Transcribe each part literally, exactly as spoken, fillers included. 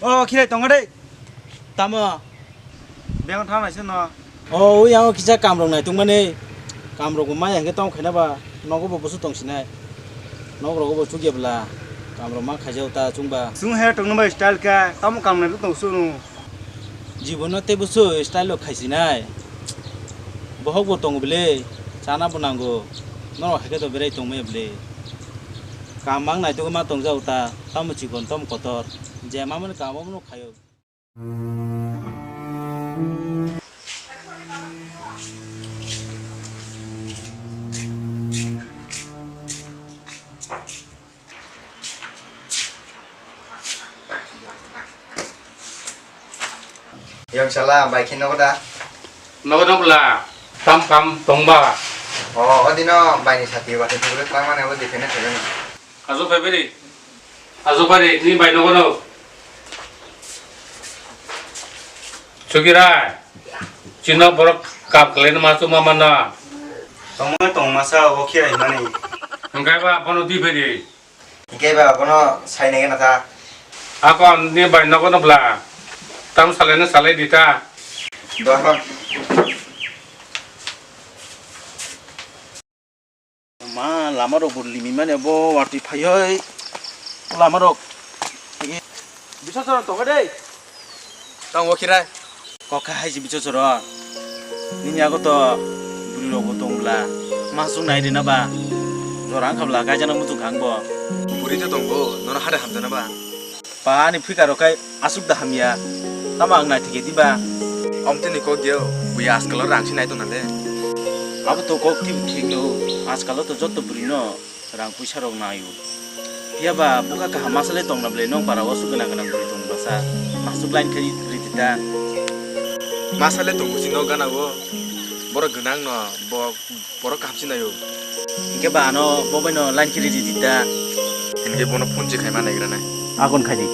O, khirai tongo de. Tamo? Beng thang naising no. O, ui, ang kisa kamrok nai tongmani. Kamrok bo maya hingke tong khaina ba. Nogo bo busu tong sinai. Nok rogo bo chukya bla. Kamrok ma khaijao ta chungba. Sung he tongno bai style kha. Tamo kam nai tong sunu. Jibono tei busu style rok khaisinai. Bohok bo tongo bwle, chana bo nango. Norok hai khe to berai tongmaya bwle. Kaam mang nai togwi ma tongjao ta, tamo chikon, tamo kotor. Je mamani kaam omono khaio. Yang sala, bai khe nogo da? Nogo no bwla, tam kam tongba. O, o dino bai ni sati ba, sati ba, tang mane o di phene thebe ni. Ajo phai beri. Ajo phai ni bai nogo no. Chukirai. Chino borok kam khlai ma chu ma mana. Tongma tongma sa o khirai mani. Hingkai ba bono di phai di. Hingke ba bono sai nai gana ta. Akon ni bai nogo no bla. Tam salai no salai di ta. Dohon. Ma lama rok bo limi mani bo watwi phai oi. Lama rok. Bisa choro tong dei. Tang o khirai. Kok kha hai si bicho choro. Nini ago to bwrwi rok bo tong bla. Ma sung nai rina ba. Jora wngkha bla kaijana muchung kha ang bo. Bwrwi to tongo, nono hade hamjana ba. Pa ani phika rok khai aswk da hamya. Tamo ang nai thike diba. Omtini kok geo, bui askalo rang si nai tona le. Abo to kok twi thik no, askalo to jotto bwrwi no. Rang puisa rok nai o. Phiya ba bwkha kaham masa le tong na bwle, nong para o aswk gwnang gwnang bwrwi tong bwsa. Masuk line khe riti ta. Masa le tong busi no gana o. Borok gwnang no, bo, borok kaham si nai o. Hingke ba ano bo bai no line khe riti ta. Hingke bono phone chi khai ma nai gra nai. Akon khai di.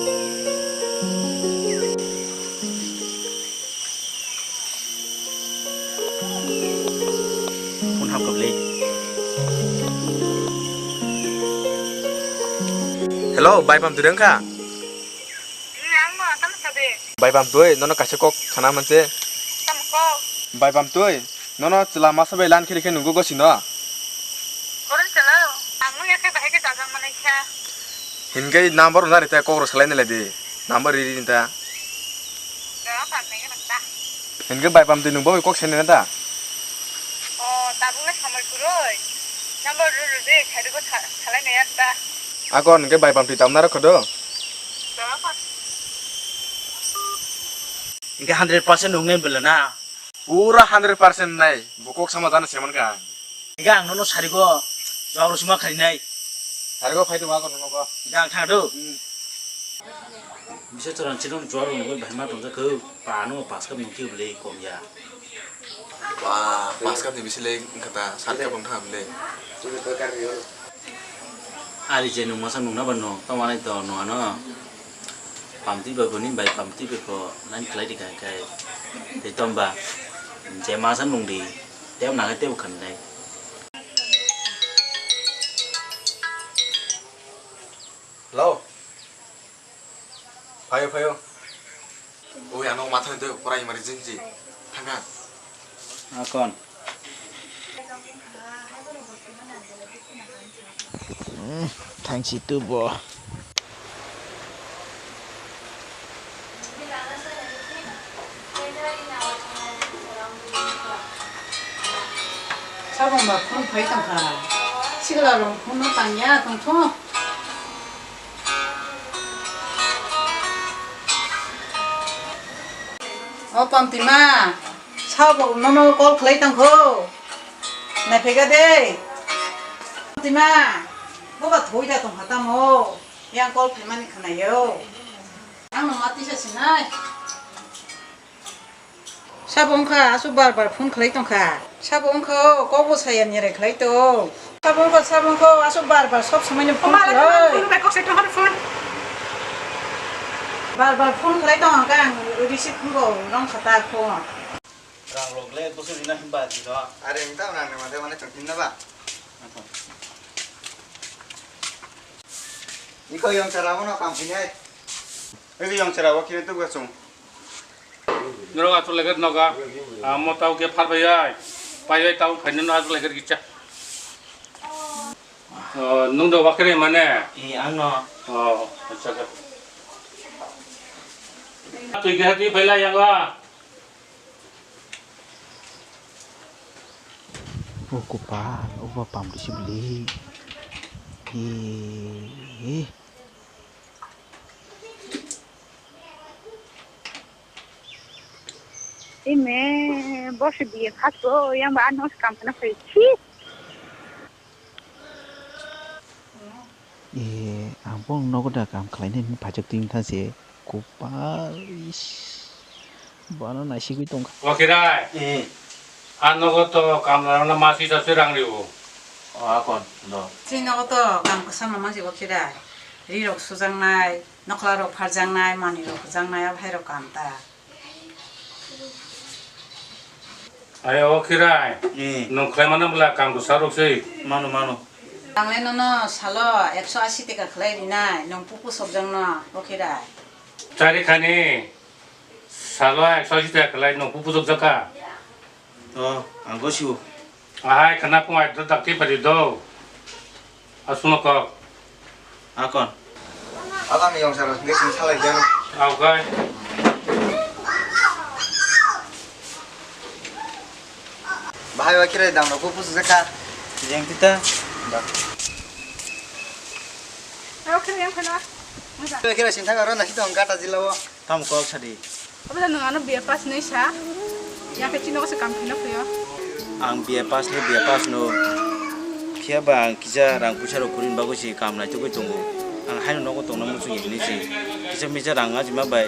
Phone hap kable. Hello, bai pam twi wngkha? Hmm, ang no, tamo sabi. Bai pam twi, nono kaisa kok sana manse. Tamo kok? Bai pam twi, nono chwla masa bai lan khiri khe nunggo gosi no. Koron chalo, ang no yakhe bahai khe jajak manai kha. Hinkai number na rite kok ro salai nai di. Number ri ri ta. Jawab ang nai ta. Hinke bai pam twi nung bo kok sene na ta. O, tabuk le samai kuroi. Number ru ru de, khai ru sa-, salai nai ta. Akon hinke bai pam twi tam na rok khodo. Jawab ang. Hinke hundred percent nung nai bela na. Pura hundred percent nai. Bo kok sama jana seman ka. Hinke ang nono sarigo. Jawab ru sima khai nai. Sarigo phai tong akon nono ko. Hinke ang thang do. Hmm. Bisa chwrang chini chuwak rok nugwi bahai ma tongjakha, pa no paskap nukhe bwlwi kom ya. Ba, paskap ni bisingo wngkha ta, satkap wngkha bwlwi. Ari je nung masa nungna ba no, tamo ani to no ano. Pamtwi ba boni bai pamtwi ba ko nani khlai di kai kai. Tei tong ba je masa nung di, tei nang tei khan nai. Hello. Phaio, phaio. Oi, ano matha de pura emergency. Thangkha. Akon. Hmm, thangsi tu bo. Sabong ba phone phai tongkha. Sikla rong phone no tangya tongtho. O Pamtima, sabo nono call khlai tongkho. Naiphaikha de. Pamtima, boba thoi da tongkha tamo. Yang call phaimani khwnaio. Ang no ma tisa sinai. Sabo wngkha, aswk bar bar phone khlai tongkha. Sabo wngkha, o, kokbo saya nyerai khlai to. Sabo wngkha, sabo wngkha, aswk bar bar sob somoi no phone khlai. Bar bar phone khlai tong hwnkhe ang receive wngkha, rong kha ta phone. Rang rok le bwswk rina hwnba dino. Are wng tamo rang ni mate mane chwng hinna ba. Iko yong chara mano kam hinai. Egi yang chera wa kini tu ga chung. Norok achuk lekher noga. Amo tau ke phar bai ai. Pai bai tau phaino no achuk lekher gicha. Oh, nung do wakre mane? Eh, ang no. Oh, acha acha. Tui ke hati bai la yang wa. O kopal, o ba pam risi beli. Eh, eh. Ime, boss biye khato, yang ba ano kam kana phai chi. Eh, ang bo nogo da kam khlainai hwnwi phaijak twi wngkha se. Kopal, ish. Bono naisigwi tongkha. O Khirai. Eh. A nogo to kamlarokno ma swi saswi rang rio. O akon, do. Chini nogo to kam kwchangma mansi o Khirai. Rirok sujaknai, noklarok pharjaknai, manwirok hujaknai, a bhairok kam ta. Ayo, o Khirai. Hmm. Nwng khlai mano bwla kam bwsa rok se. Mano, mano. Ang le nono salo ekso asi taka khlai rinai, nwng pupu sokjakno, o Khirai. Chari khani salo ekso asi taka khlai nwng pupu sokjak kha. O, ang gosio. Ahai, khana pung ai do dakti pari do. Asuno kok. Akon. Alam yang sar ngi sing salai jano. Aw kai. Bahai wa kire dang rok pusu jaka. Jeng tita. Da. Ayo kire yang khana. Kire kire sing thaga rona hito gata jilao. Tamo kok sadi. Obo da nwng ano B A pass nai sa. Ya khe chini nogo se kam khina phaio. Ang B A pass ni B A pass no. Phiya ba ang kisa rang puisa rok kwrwini bagwi se kam naitugwi tongo. Ang haino nogo tongna muchung ya hinwi se. Kisa misa rang ajima bai.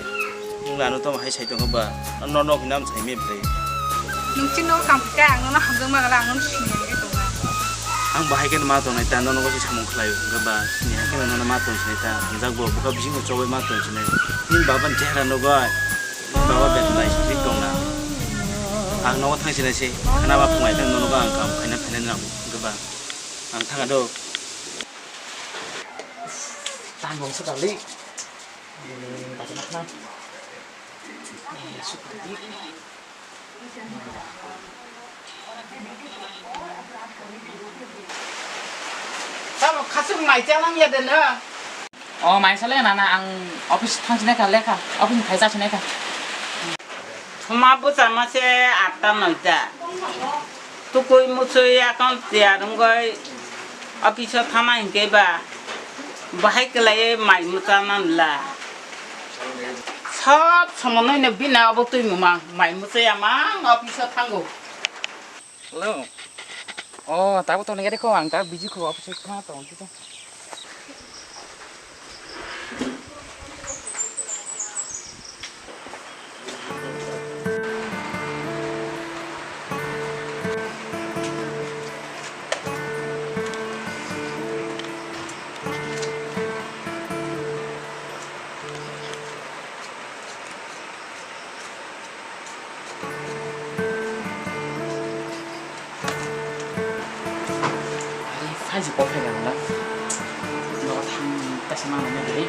Nwng lano tamo hai sai tongkha ba. No no hinam sai me bwlai. Nwng chini nogo kam khe ang nono hamjakma gala ang nono sini ya khe tonga. Ang bahai khe ma tongnai ta nono nogo se samung khlai hwnkhe ba. Sini hai khe nono ma tong sinai ta. Hamjak bo bwkha bisingo chobwi ma tong sinai. Nini baba ni chehra nogo. Baba, beng nai sik tong na. Ang nogo thang sinai se. Khana ba phungai thang nono ang kam khaina phainai nang. Goba. Ang thang do. Tang bong sa dali. Bata na khna. Tamo khasuk mai chalang ya de na. O, mai sale nana, ang office thang sinai kha, lekha, office ni phai cha sinai kha. Thuma bwchama se atta noita. Tukui muchui akon tiyar wngoi office o thana hinkhe ba bahai kwlaiwi mai mwchana nla. Sob somonoi no bina obo twi muma mai mwchai ama ang office o thango. Hello. O, tabuk tongni gari kho, ang tabuk busy kho, office o thang tong khe. Ai, phai si kok phai rang na. Nogo thang ta se ma nang nai.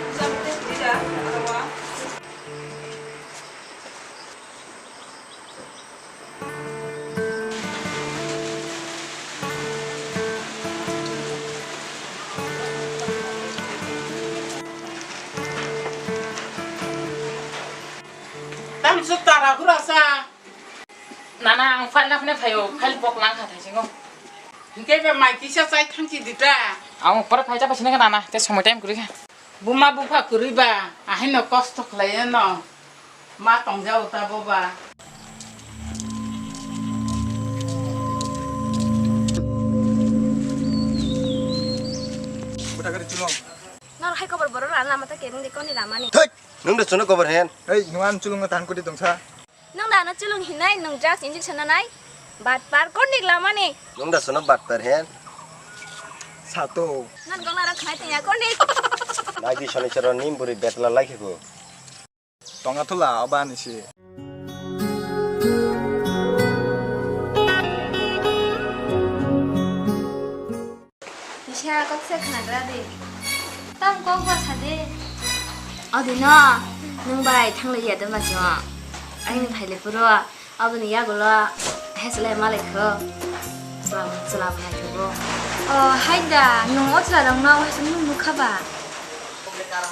Tamsu tara hura sa. Nana, ang file naphne phaio, file pok lang kha thaisingo. Hinkhe be mai kisa chai thangchi dita. Ang pore phai cha phaisini nana, te somoi time kwrwi kha. Buma bupha kwrwi ba, ahino kosto khlaiya no. Ma tongjao ta bo ba. Buta gari chulong. Nor hai kobor borok rana mata kering de koni ramani. Thoi, nung de chuna kobor hen. Hei, nung an chulung tan koti tongsa. Nung da ano chulung hinai, nung drugs injection nanai. Bat par kornik lamani. Nung da sono bat par hen. Sato. Nan gong nara khnai tengya kornik. Nai di soni chero nim buri betla lai khe ko. Tonga thula oba ni si. Nisa kok se khnagra de. Tam kok ba sa de. Adi no. Nwng bai thanglaiya de majo. Aini phaile phuru aboni yagulo heslai malai kho. Chwla, chwla bo naithogo. O, hai da, nwng o chwla rokno waisa nwng nukha ba?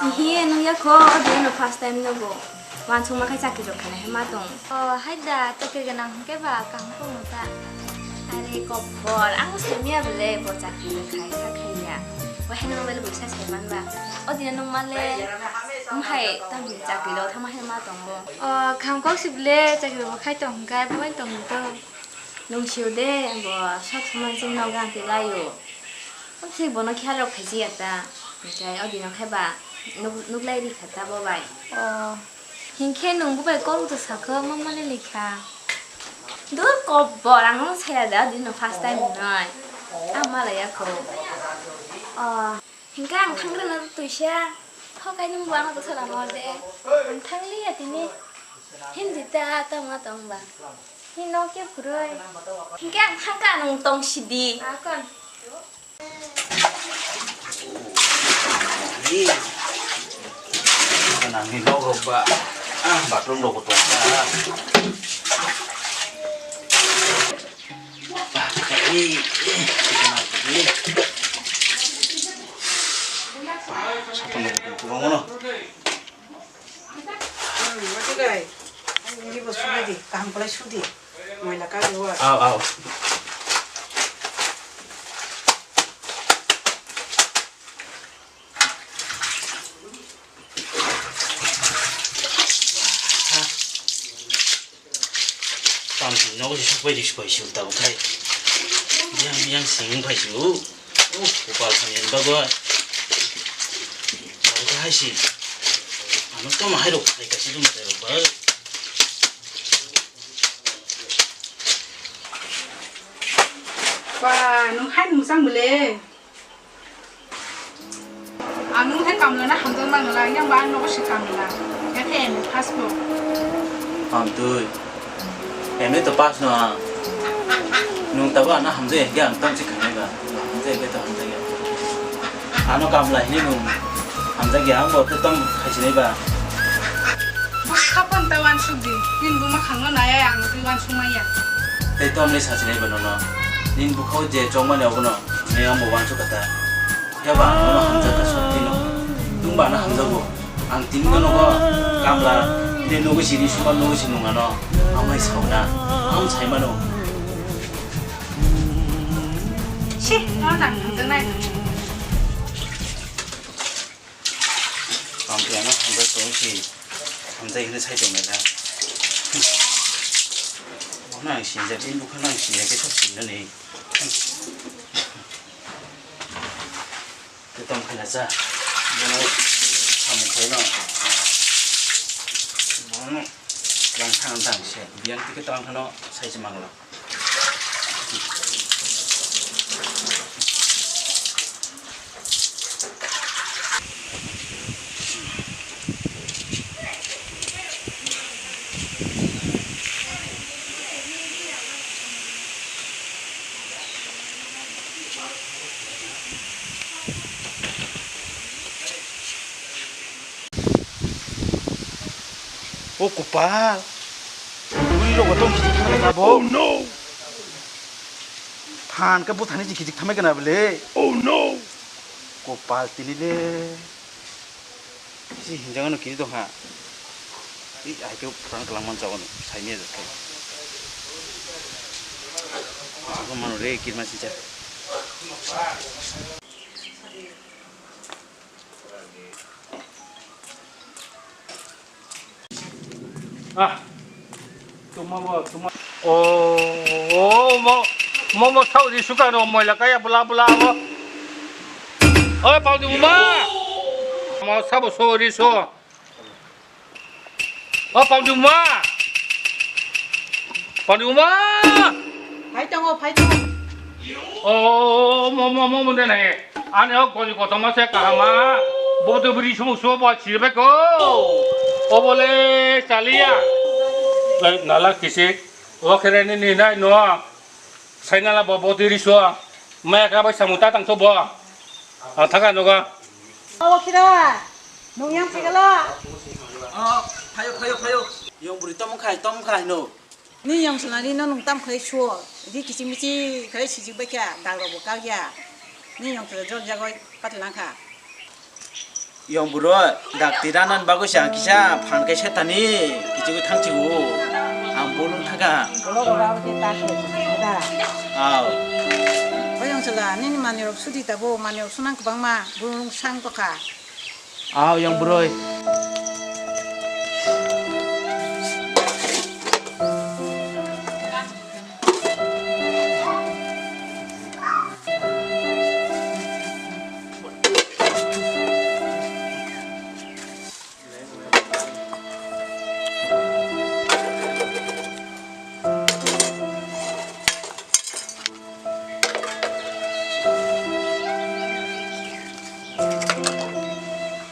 Ihi, nwng ya kho, o de no first time nugo. Wansukma khai chakri rok khainai hai ma tong. O, hai da, chakri gwnang hwnkhe ba kaham khe mota. Are kobor, ang bo saimanya bole bo chakri rok khai kha khaiya. Bo haino mobile bo kisa saiman ba. O dina nwng male, nwng hai tamni chakri rok thangma hai ma tongo. O, kaham kok si bole chakri bo khai tong hwnkhe, bo bai tong to. Nwng sio de, bo sak samani chini nogo ang twi laio. Okhai bono khya rok khaijia ta. Hwnkhe o dino khe ba nuk-, nuklai ri kha ta bo bai. O, hinkhe nwng bo bai kok rwtwi sakho, ma mali ni kha. Dur kobor, ang nwng saya da, o dino first time hinoi. Ang malaya kho. O, hinkhe ang thangrwna twisa. Hokai nwng bo ano twisa lama orde. Ang thangliya tini. Hindi ta tama tong ba. Hino khe phuroi. Hinkhe ang thangkha nwng tong sidi. Akon. Nangni nok rok ba. Ah, bathroom rok bo tong kha. Sapan rok bo tong kha. Hmm, mati kai. Ini bo sudi, kaham kalai sudi. Moila kari wa. Aw, aw. Tamni nogo si sokpai di sokpai si uta utai. Biyang biyang sing pai si u. Uh, kopal hamya ni bagwi. Abo khe hai si. Ano tamo hai rok khai kaisa dum tai rok ba. Ba, nwng hai nwng sang bole. Ang nwng hai kamla na hamjak mang la, yang ba nogo si kamla. Ya khe M A pass bo. Hamtwi. M A to pass no ang. Nwng tabo ano hamjak ya, ang tamo se khainai ba. Hamjak ya to hamjak ya. Ano kamla hini nwng hamjak ya, ang bo khe tamo khaisinai ba. Bwkha phone ta wansuk di, nini buma khangno naya ang twi wansuk manya. Tei tamo le sasinai ba nono. Nini bwkhao je chongmani abono, ne ang bo wansuk kha ta. Phiya ba ang bono hamjak kha sotwi no. Nwng ba ano hamjago. Ang tini no nogo kamla, tei nogo siri suma nogo si nung ano. Ang bai sao na. Ang sai mano. Si, no nang hamjak nai. Ang phiya no hamjak tong si. Hamjak hino sai tong nai na. Bono ang sinjak, bini bwkha no ang sinjak khe sok sinna ni. Tei tong khaina cha. Bono samung khaino. Bono lang thang thang se. Biyang tike tong khano sai se mangla. O kopal. Bwrwi rok tong kichik thangwi abo. Oh no! Phan khe bwthani se kichik thamai kana bwle. Oh no! Kopal tini le. Si hinjak ano kiri tongkha. I hai khe pran kalang man jagano saini ajak khe. Jagano mano re kirma sijak. Ah. Tuma bo, tuma. O, o, mo, mo, mo, thau di suka no, moila kaya bla, bla, mo. Oi, pau di uma. Mo sabo so ri so. O, pau di uma. Pau di uma. Phai tongo, phai tongo. O, mo, mo, mo, mo, de nai. Ani o gori kotorma se kahama. Bo to bri sumu so bo chirbe ko. O bole chaliya. Nala kisi. O khere ni ni nai no. Sai nala bo bo tiri so. Maya ka bai samu ta tang so bo. Ang thaka noga. O kira. Nung yang phaikala? Oh, phaio, phaio, phaio. Yong bwrwi tamo khai, tamo khai no. Ni yong salani no nung tam khai suo. Di kichi michi khai sijik bai kha, dag rok bo kak ya. Ni yong sala jol jagoi patlang kha. Yong bwrwi, dak twi ranan bagwi se ang kisa phan kai setani kichigwi thangchigo. Ang bolong thangkha. Bolong rok abo khe ta khe da. Aw. O yong sala, nini manwi rok sudi tabo, manwi rok sunang kwbangma, bolong sang tokha. Aw, yong bwrwi.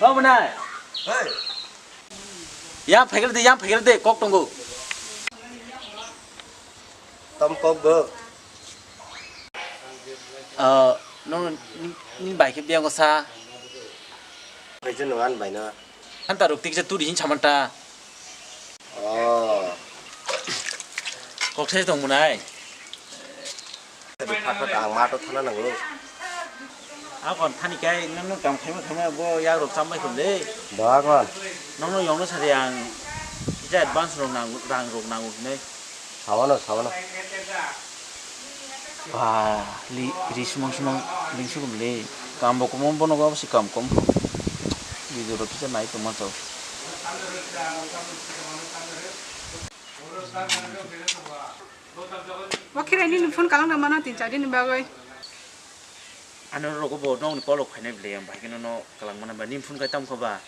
O bwnai. Hey. Yang phaikar de, yang phaikar de, kok tongo. Tam kok bo. Ah, no, ni, ni bai khe biang ko sa. Bai je no an bai na. Anta ruk tik je tu di hin chamanta. Oh. Kok sai tong munai. Phat phat ang mato thana nango. Akon thani kai nang nang kam khaima khaima bo yak rok chambai khum de. Ba kon. Nang nang yong no sari ang kisa advance rok nang rang rok nango hinai. Sabono, sabono. Ba, li, ri sumang sumang ling sukum le. Kam bo kom bono bo si kam kom. Video rok kisa nai tongma chao. Bo khe nini phone kalang da mano tin char din ni bagwi. Ano rogo bo nokni kolok khainai bwle, ang bai khe nono kalang mana ba, nini phone kai tam kho ba?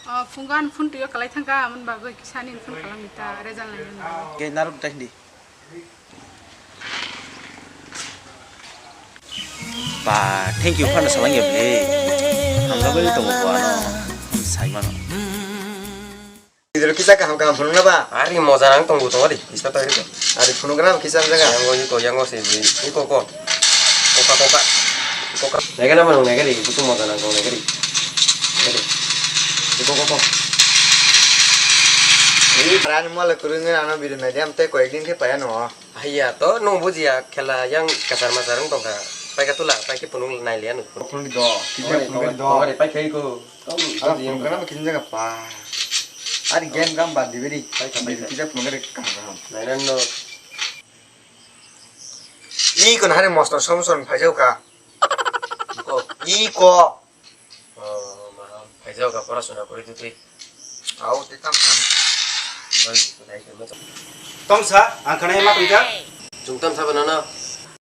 O, phungan phun twiyo kalai thangkha, amon bagwi kisa nini phun kalangni ta, result nainani bagwi. Ge narok ta hindi. Ba, thank you phano salang ya bwle. Hamjagwi tongo bo ano, sai mano. Video kisa kaham kaham phunukna ba? Ari moja nang tongo tongo di, kisa to ito. Ari phunukna ba kisa jaga. Yango iko, yango se, iko ko. Koka, koka. Koka. Nega na manung nega di, butu moja nang tong nega di. Nega di. Iko ko ko. Ini peran mo le kurungin ano video medium te koyek din ke paya no. Haiya to, nung bujiya khela yang kasar masar wng tongkha. Paika tula, paika punung nailiya nung. Phunuk di do, kisa phunuk di do. Pai khai ko. Ano phunuk kana ba kisa jaga pa. Ari game gam bad di beri. Paika, paika. Kisa phunuk di kang kang. Nainan no. Iko na hari mostor som som phai jauka. Iko. Iko. Oh, maham. Phaijao ka porasona kori tu twi. Au, tei tam sam. Tomsa, ang khana hema tongja. Chwng tomsa bano no.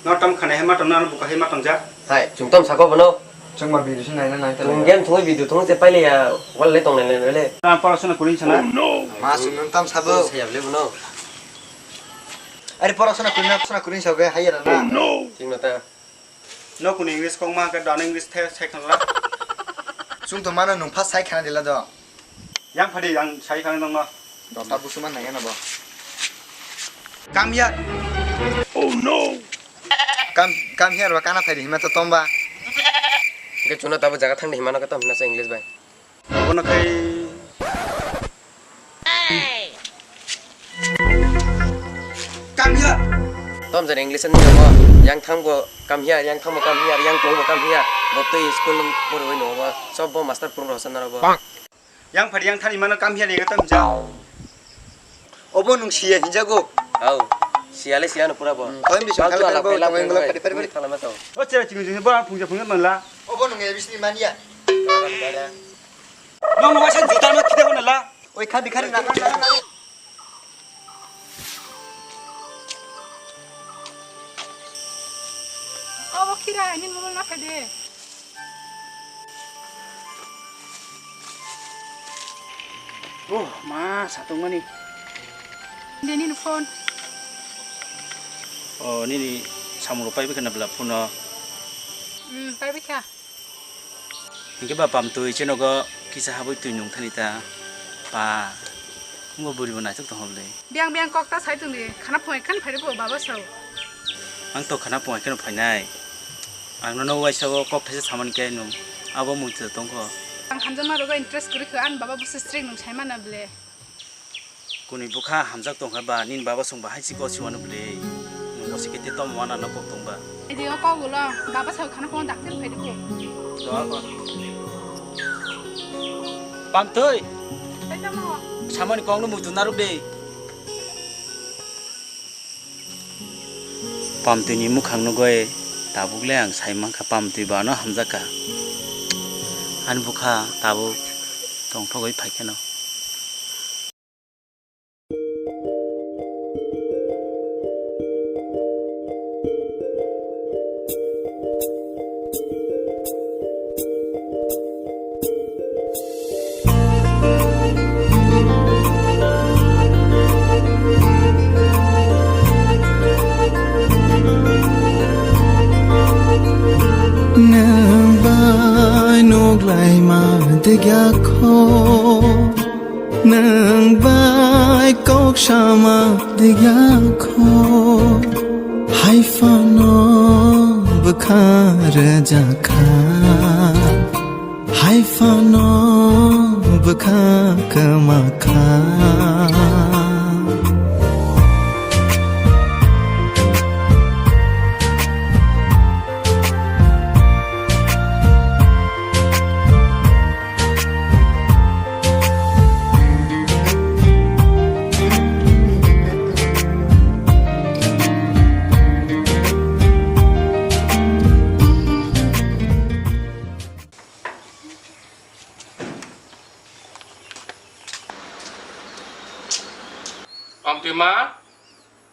No tom khana hema tongna, no buka hema tongja. Hai, chwng tomsa ko bano. Chwng ma video se naina nai tala. Chwng game thungwi video thung se paile ya, wal le tong le le le. Na porasona kori sana. Ma chwng tam sabo. Saya bole bano. Ari porasona kori na, porasona kori sa ge hai ya na. Chwng no ta. No kunu English kok ma hwnkhe dano English the sai khna la. Chwng to mano nwng first sai khna dila do. Yang phadi ang sai khna nang no. Dota busu man nang no bo. Come here. Oh no. Come, come here ba kana phai di hima to tomba. Hwnkhe chwngno tabo jaga thang di hima no khe tom hina sa English bai. Abono khai. Come here. Tom jar English ni namo. Yang thang bo come here, yang thang bo come here, yang tong bo come here. Bo twi school poriwi no bo. Sob bo master purung rasa naro bo. Yang phadi yang thani mano come here ni ga tam ja. Obo nung siya hinjago. Au. Siya le siya no pura bo. Hmm, koi bising Faltu kali ala kali pela tongeng pela gula pela pari pari. Thala ma to. O chere ching ching bo phungja phungja manla. Obo nung A B C D mania. Nong nong sa juta ma khide ko nala. Oi khadi khadi na. Obo khira ini mobile na phede. Oh, ma, satung mani. Nini phone. Oh, nini samung rok pai bikha na bela phone o. Hmm, pai bikha. Hingke ba pam twi chenogo kisa habwi twi nung thani ta. Pa. Ngo buri bo naithok tong hobli. Biang biang kok ta sai tongdi, khana phungai khan phai rwbo baba sao. Ang to khana phungai kheno phainai. Ang nono waisa o kok thaisa samani khe nung abo mungsa tongkho. Ang hamjakma rogo interest kwrwi kha, ani baba bo se strict nwng sai mana ble. Kuni bwkha hamjak tongkha ba, nini baba song bahai si kok si wano ble. Nwng bo se kete tom wana no kok tong ba. Idi o kok ulo, baba sa khana phone daktir phai dikhe. Doa ko. Pamtwi. Sai tamo. Samani kok no muitu naruk de. Pamtwini mukhang nugwi tabukle ang sai mankha, pamtwi bo ano hamjakha. Ani bwkha tabuk tongthogwi phaikheno. Nwng bai nuglaima degya kho, nwng bai kok sama degya kho, hai phano bwkha rwjakha. Hai phano bwkha kwma kha. Pamtwi ma,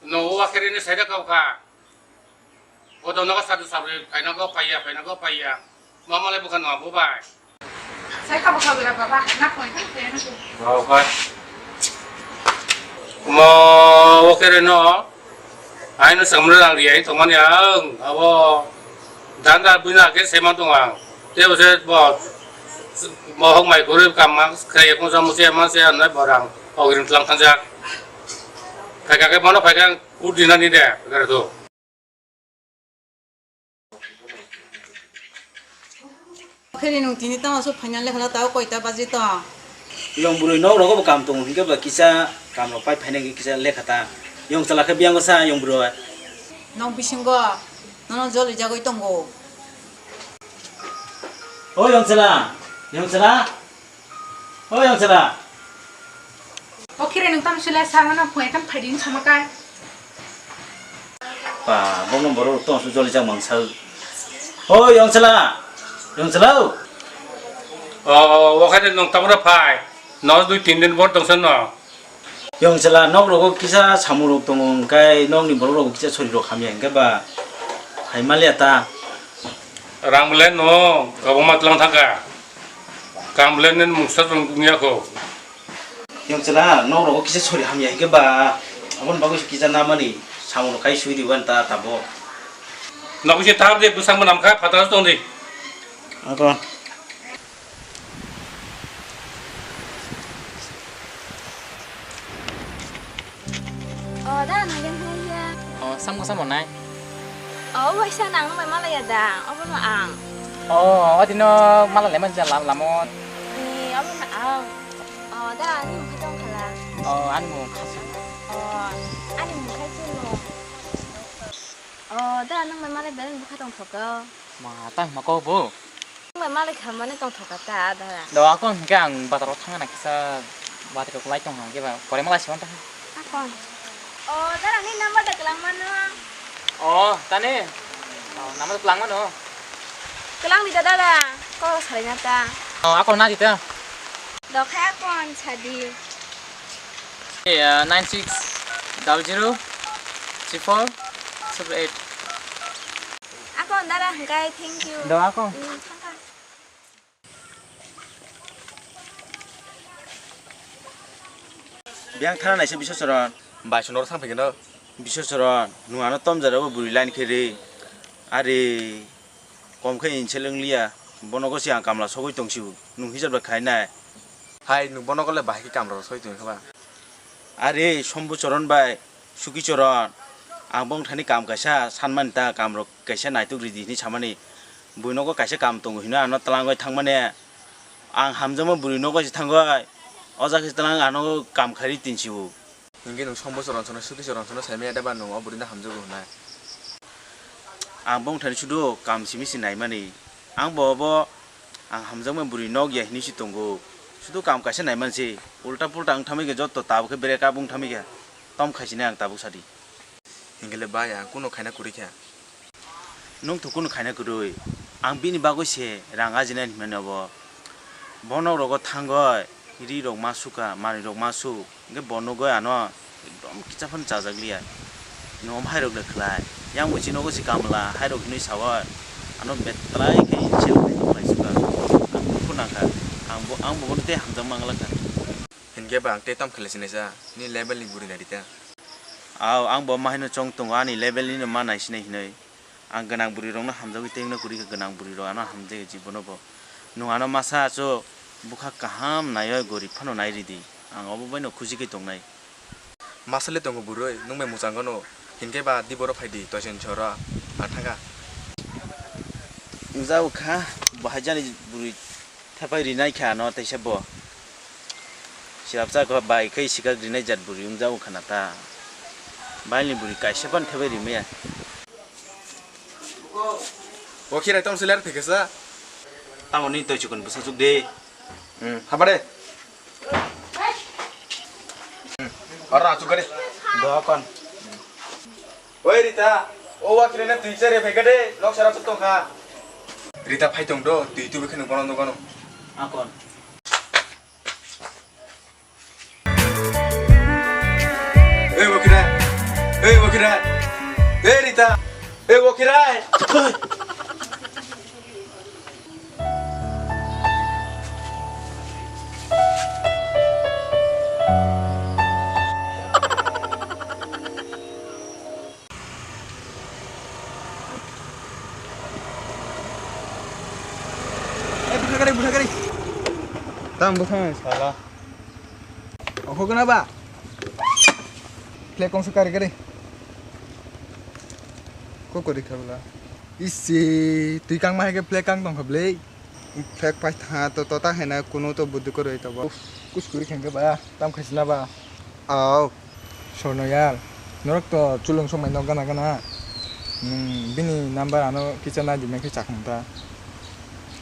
no, o akhiri ni saida kau kha. O to nogo sadu sabri, phaina go paiya, phaina go paiya. Mama le bukha no abo bai. Sai kha bukha bera baba, na koi kha, koi na koi. Wow, kha. Mo, o kere no. Aino samra rang ri, ai thongmani ang, abo danda buina ke seman tong ang. Te bo se bo, bo hok mai kore kam ma, kaya kong sa mo se ma se anai borang. Ogrim tlang thangjak. Phaika ke bono phaika kurdina ni de, gara to. Kheri nung tini tamo so phainal lekha tao koita baji to. Yong bwrwi nok rogo bo kam tongo hinkhe ba kisa kam rok pai phaina hinkhe kisa lekha ta. Yong chala khe biyang sa yong bwrwi. Nok bisingo nono joli jagoi tongo. O yong chala, yong chala. O yong chala. O kire nung tam sile sa ngana phung ekam phaidi ni sama kai. Pa, bongno borok tong su joli jak mang sa. O yong chala. Yong chala. O, o khaide nung tamra phai. No dui tin din bor tong san no. Yong chala nok rogo kisa samung rok tongo hwnkhe nokni borok rogo kisa sori rok hamya hwnkhe ba hai maliya ta. Rang belai no kwbangma tlang thangkha. Kam belai nini mungsa rwng wngya kho. Yong chwla, nok rogo kisa sori hamya hwnkhe ba, aboni bagwi se kisa namani samung rok kai sui rwban ta tabok. Nok bisi tabde bwsang mwnam kha, phataro tong di. Abo. O, da, nang yang hai ya. O, sam ko sam nai. O, waisa nang bai mala ya da. Obo no ang. O, adi no mala lemon ja lam lamot. Ni, obo no ang. O, da, ani mukha tong khala. O, ani mukha si. O, ani mukha si no. O, da, nang bai mala belen bukha tong thogo. Ma, ta ma ko bo. Nwng bai malai kha mane tongthok kha ta, dara. Do, akon hwnkhe ang bazaro thangna kisa battery rok lai tong hwnkhe ba, pore malai se mantha. Akon. O, dara ni number da kwlang mano. O, tani. O, number kwlang mano. Kwlang ni da, dara. Ko salai na ta. O, akon na di ta. Do khe akon sadi. Eh, nine six double zero three four triple eight. Ako dara hwnkhe thank you. Do ako. Mm, thangkha. Biyang thana naisa Biswacharan. Bai sonor sang phikino. Biswacharan, nwng ano tomjara bo bwrwi line khe ri. Ari. Kom khe insel wng liya, bonogo se ang kamla sogwi tong sio, nwng hisab da khai nai. Hai, nwng bonogo le bahai khe kamla sogwi tong kha ba? Are, Sombu Choron bai Suki Choron, ang bong thani kam kaisa sanmani ta, kam rok kaisa naituk ridi hinwi samani. Buinogo kaisa kam tongo hino ano twlangwi thangmani. Ang hamjakma bwrwi nogo se thangwi, o jaga se twlang ano kam khairi tinsiwo. Hinkhe nwng som bwswk rwngthano, suki se rwngthano saimaya da ba nwng o bwrwino hamjago hwnwi? Ang bongthani sudu kam simi se naimani. Ang bo obo ang hamjakma bwrwi nok ya hinwi se tongo. Sudu kam kaisa naimani se. Ulta pulta wng thamwi khe jotto tabuk khe break up wng thamwi khe. Tom khaisinai ang tabuk sadi. Hinkhe le bai ang kuno khaina kwrwi kha. Nwng thukunu khaina kwrwi. Ang bini bagwi se rang ajinai hinmani obo. Bo nok rogo thangwi ri rok ma suka, manwi rok ma su. Hinkhe bo nugwi ano ekdom kicha phano chajak liya. Nwng omo hai rok le khlai. Yang bo chini nogo se kamla hai rok hinwi sawi. Ano betrai khe insult khlai suka. Ang dukhu nangkha. Ang bo, ang bo bono tei hamjak mangla kha. Hinkhe ba ang tei tamo khlai sinai sa, ni level ni bwrwi nai rita. Aw, ang bo ma haino chong tongo, ani level ni no ma nai sinai hinwi. Ang gwnang bwrwi rok no hamjagwi tei wngna kwrwi kha, gwnang bwrwi rok ano hamjagwi jibono bo. Nwng ano masa achu bwkha kaham naiwi gorib phano nai ridi. Ang obo bai no khusi khe tongnai. Masa le tongo bwrwi, nwng bai mwchang gano. Hinkhe ba di boro phai di, toisen chora. Ang thangkha. Wngjago kha, bo haijani bwrwi. Thepai rinai kha ano teisa bo. Silapsa kho bai khai sikak rinai jat bwrwi wngjago khana ta. Bailni bwrwi kaisa phano thepai rimaya. O khirai tong siler thikasa. Tamo ni toi chukun bwsa chuk de. Hmm, haba de. Hmm, ora chuk gari. Do kon. Oi Rita, o wa khirena twi chare phai gade, nok sara phutong kha. Rita phai tong do, twi tu bikhe nung bono nugano. Akon. Ei Wakhirai, ei Wakhirai, ei Rita, ei Wakhirai. Eh, bwkha gari, bwkha gari. Tang bwkha sala. Oho gana ba? Flag kongsa kari kari. Ko kori khabla. Isi, twi kang ma hai ke flag kang tong khablei. Flag pai tha to, to ta hai na kuno to buddi kori to bo. Uff, kus kuri khenge ba, tam khaisina ba. Aw. Sorno yar. Norok to chulung song mai nok gana gana. Hmm, bini number ano kicha nai di mai khe chakmung ta.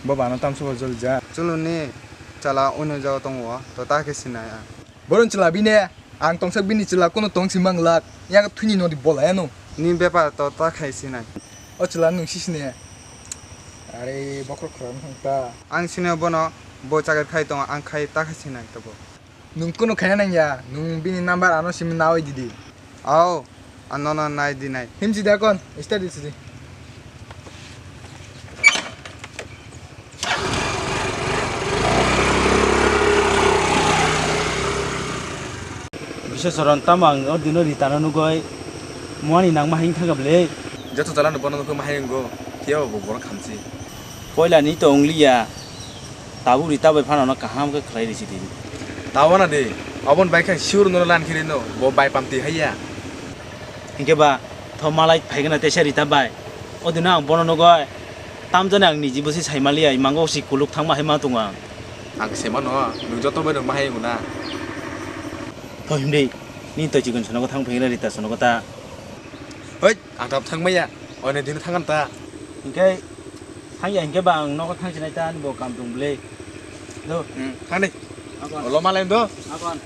Bo ba ano tam subo jol ja. Chulung ni chala uno jao tongo, to ta khe sinai ang. Boron chwla bini, ang tongsak bini chwla kuno tong si manglak, yak thwini nodi bola eno. Ni bepar to ta khai sinai. O chwla nwng si sini. Are bokhor khorang thang ta. Ang sini bono, bo chagai phai tongo, ang khai ta khai sinai tobo. Nwng kuno khaina nangya, nwng bini number ano simi nawi didi. Ao. Ano no nai di nai. Himchi da kon, study sidi. Bisa soron tamo ang o dino Rita no nugoi muani nang ma hing thang bele. Joto jala no bono nukho ma hing go. Thiya bo borok khamchi. Poila ni to ongliya. Tabuk Rita bai phano no kaham khe khlai risi di. Tabana de, obon bai khe sure no lan khiri no, bo bai pamti haiya. Hinkhe ba, tho malai phaigana teisa Rita bai. O dino ang bono nugoi, tamjani ang niji bosi saimaliya, imango si kuluk thangma hai ma tongo ang. Ang semano, nwng joto bai rwngma hai wngna. Tho himdi, ni toi chikon sonogo thang phaigana Rita sonogo ta. Hoi, ang tam thangmaya, oine dino thangan ta. Hinkhe, Thangya hinkhe ba ang nogo thangsinai ta ani bo kam tong bwle. Do. Hmm, thangni. Akon. Olo malai do. Akon.